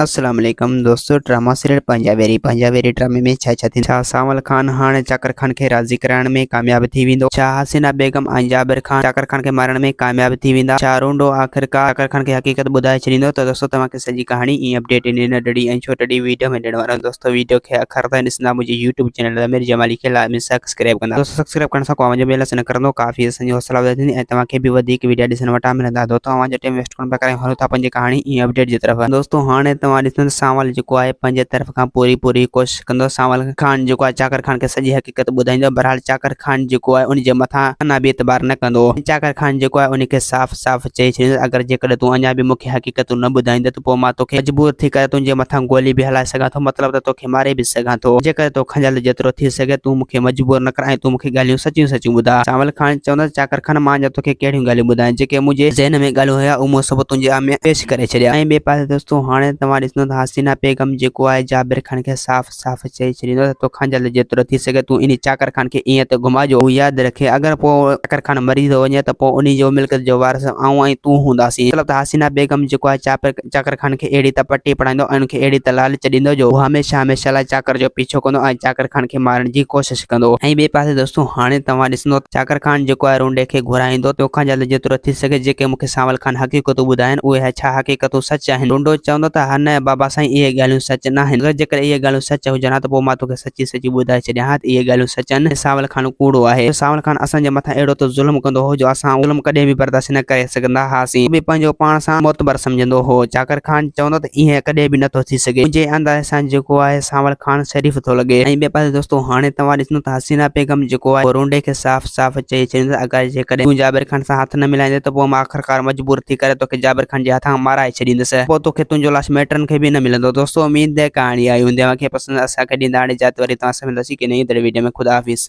السلام عليڪم دوستو ڊراما سيريل پنهنجا ويري پنهنجا ويري ڊرامي ۾ ڇا ڇا ٿيندو ڇا سانول خان هاڻي چاڪر خان کي راضي ڪرائڻ ۾ ڪامياب ٿي ويندو ڇا حسينا بيگم ۽ جابر خان چاڪر خان کي مارڻ ۾ ڪامياب ٿي ويندا ڇا رونڊو آخرڪار چاڪر خان کي حقيقت ٻڌائي ڇڏيندو ته دوستو توهان کي سڄي ڪهاڻي ۽ اپڊيٽ ان ننڍڙي ۽ ڇوٽڙي ويڊيو ۾ ڏيڻ وارو آهيان دوستو ويڊيو کي آخر تائين ڏسندا منهنجي يوٽيوب چينل ضمير جمالي کي لازمي سبسڪرائب ڪندا دوستو سبسڪرائب ڪرڻ سان ڪو اوهان جو بيلنس نه ڪرندو ڪافي اسان جي حوصلا افزائي ٿيندي ۽ توهان کي به وڌيڪ ويڊيا ڏسڻ وٽان ملندا دوستو اوهان جو ٽيم ويسٽ ڪونه پيا ڪرايون هلو ٿا پنهنجي ڪهاڻي ۽ اپڊيٽ جي طرف. دوستو هاڻي توهان ڏسندو ته سانول جيڪو آهي پنهنجي طرف کان پوري پوري ڪوشش ڪندو سانول خان جيڪو آهي چاڪر خان کي سڄي حقيقت ٻڌائيندو بهرحال چاڪر خان جيڪو آهي ان جي مٿان اڃا به اعتبار نه ڪندو ۽ چاڪر خان جيڪو آهي ان کي صاف صاف چئي ڇڏيندو ته اگر جيڪڏهن تون اڃا به مون کي حقيقتون نه ٻڌائيندين ته پوء مان توکي مجبور ٿي ڪري تنهنجي مٿان گولي به هلائي سگهان ٿو مطلب ته توکي ماري به سگهان ٿو جيڪڏهن توکان جلد جيترو ٿي سگهي تون مون کي مجبور نه ڪر ۽ تون مون کي ڳالهيون سچيون سچيون ٻڌاء. سانول خان چوندو ته چاڪر خان مان اڃا توکي ڪهڙيون ڳالهيون ٻڌايان جيڪي منهنجي ذهن ۾ ڳالهيون هيا اهي مون سڀ تنهنجي آمي پيش ڪري ڇڏيا. ۽ ٻئي پاسي دوستو هاڻي توهان ڏسندو ته حسينا بيگم جيڪو آهي جابر خان کي صاف صاف چئي ڇڏيندو ته توکان جلد جيترو ٿي سگهي تون انهي چاڪر خان کي ائين ته گهماء جو هو ياد رکي اگر پوء چاڪر خان مري ٿو وڃي ته پوء انهي جو ملڪيت جو وارث آئون ۽ تون هونداسين. مطلب ته حسينا بيگم جيڪو آهي چاڪر خان کي اهڙي ته پٽي پڙهائيندو ۽ ان کي اهڙي ته لالچ ڏيندو جو هو هميشه هميشه لاء چاڪر جو پيڇو ڪندو ۽ چاڪر خان کي مارڻ جي ڪوشش ڪندو. ۽ ٻئي پاسي دوستو هاڻي توهان ڏسندو ته چاڪر خان جيڪو آهي رونڊي کي گهرائيندو توکان جلد جيترو ٿي سگهي جيڪي مون کي سانول خان حقيقتون ٻڌايون اهي ڇا حقيقتون سچ آهن؟ رونڊو چوندو ته ها نه بابا سائين اهي ڳالهيون سچ ناهن اگر جيڪڏهن اهي ڳالهيون سچ هجن ها ته پوء مان توکي سچي سچي ٻڌائي ڇڏيان ها ته اهي ڳالهيون سچ آهن ۽ سانول خان ڪوڙو آهي. سانول خان اسان جي مٿان اهڙو ته ظلم ڪندو هو جو اسان اهو ظلم ڪڏهن به برداشت نه ڪري سگهندا هئاسين. هو به پنهنجو پاڻ سان معتبر سمجهندو هو. چاڪر خان چوندو ته ائين ڪڏهن به نٿو ٿي سگهي. منهنجي اندازي سان جيڪو آهي سانول خان شريف ٿو لڳي. ۽ ٻئي پاسي دوستو هاڻي توهان ڏسندو ته حسينا بيگم جيڪو آهي اهو رونڊي کي صاف صاف چئي ڇڏيندو ته اگر جيڪڏهن تون جابر خان سان هٿ نه ملائيندين ته پوء مان آخرڪار مجبور ٿي ڪري توکي جابر خان جي هٿان مارائي ڇڏيندس. پوء توکي تنهنجو لاش مائٽن کي به نه ملندو. دوستو اميد ته ڪهاڻي آئي هوندي اوهان کي پسند اسان کي ڏيندا هاڻي اجازت وري توهان سان ملنداسين ڪنهن نئين ايندڙ ويڊيو ۾ خدا حافظ.